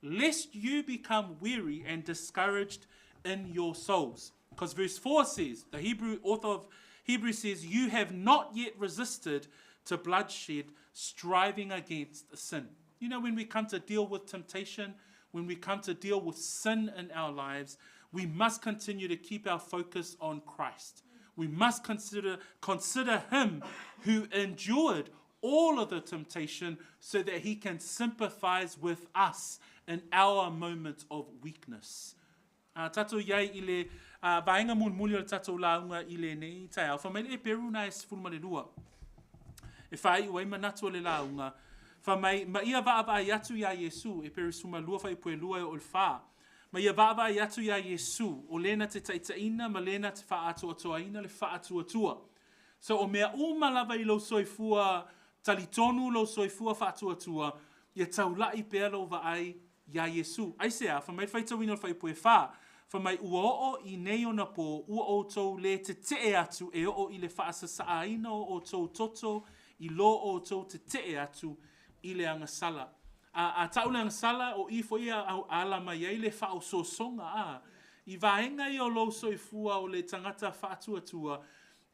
lest you become weary and discouraged in your souls. Because verse 4 says, the Hebrew author of Hebrews says, You have not yet resisted to bloodshed, striving against sin. You know, when we come to deal with temptation, when we come to deal with sin in our lives, we must continue to keep our focus on Christ. We must consider, consider him who endured all of the temptation so that he can sympathize with us in our moment of weakness. A tatou iai i le uh, vaenga mulimuli o le tatou lauga i lenei taeao, fa mai le Eperu na e 12. E whai ai manatu o le lauga, fa mai ma ia vaavaai atu iā Iesu, Eperu 12 fuaiupu e 2 e oo i le 4. Ma ia vaavaai atu iā Iesu, o lena te taitaiina ma lena te faaatoatoaina le faatuatua. So o mea uma lava i lou soifua talitonu, lou soifua faatuatua, ia taulai pea lou vaai iā Iesu. Aisea? Fai mai le faitauina o le fuaiupu e 4, fai mai, Ua oo i nei ona pō, ua outou lē tetee atu e oo i le faasasaaina o outou toto i lo outou tetee atu i le agasala. A, a tau le agasala, o i foi e ala mai ai le faaosoosoga, a. I vaega ia o lou soifua o le tagata faatuatua,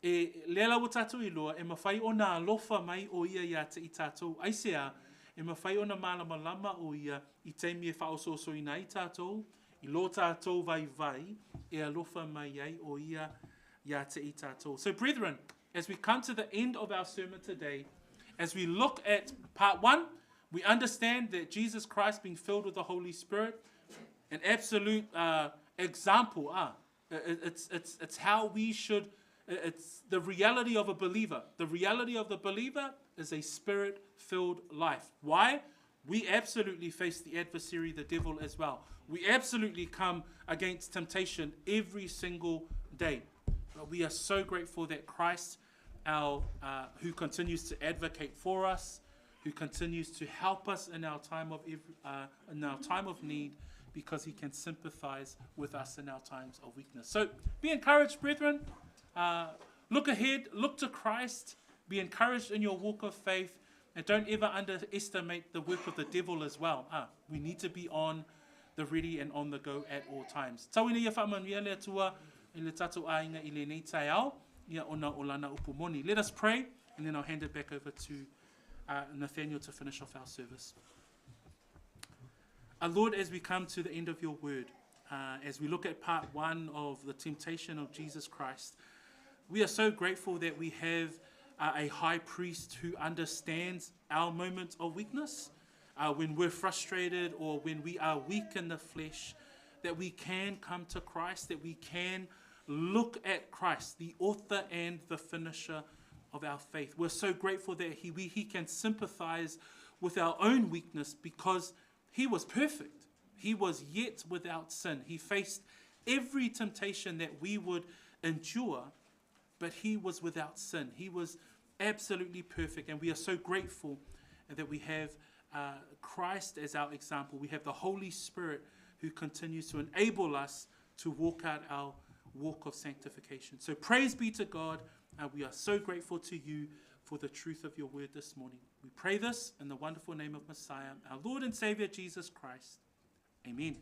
e, lea la ua tatou iloa, e mafai ona alofa mai o ia iā te i tatou. Aisea? E mafai ona malamalama o ia i taimi e faaosoosoina ai tatou, i lo tatou vaivai, e alofa mai ai o ia iā te i tatou. So brethren, as we come to the end of our sermon today, as we look at part 1, we understand that Jesus Christ being filled with the Holy Spirit, an absolute example, it's how we should, it's the reality of a believer. The reality of the believer is a spirit-filled life. Why? We absolutely face the adversary, the devil, as well. We absolutely come against temptation every single day. But we are so grateful that Christ, our who continues to advocate for us, who continues to help us in our time of every, in our time of need, because he can sympathize with us in our times of weakness. So be encouraged, brethren. Look ahead, look to Christ, be encouraged in your walk of faith, and don't ever underestimate the work of the devil as well. We need to be on the ready and on the go at all times. Tau ina ia faamanuia le Atua i le tatou aiga i lenei taeao, ia ona o lana upu moni. Let us pray, and then I'll hand it back over to Nathaniel to finish off our service. Lord, as we come to the end of your word, as we look at part 1 of the temptation of Jesus Christ, we are so grateful that we have a high priest who understands our moments of weakness, when we're frustrated or when we are weak in the flesh, that we can come to Christ, that we can look at Christ, the author and the finisher of our faith. We're so grateful that he can sympathize with our own weakness because he was perfect. He was yet without sin. He faced every temptation that we would endure, but he was without sin. He was absolutely perfect, and we are so grateful that we have Christ as our example. We have the Holy Spirit who continues to enable us to walk out our walk of sanctification. So praise be to God. We are so grateful to you for the truth of your word this morning. We pray this in the wonderful name of Messiah, our Lord and Savior, Jesus Christ. Amen.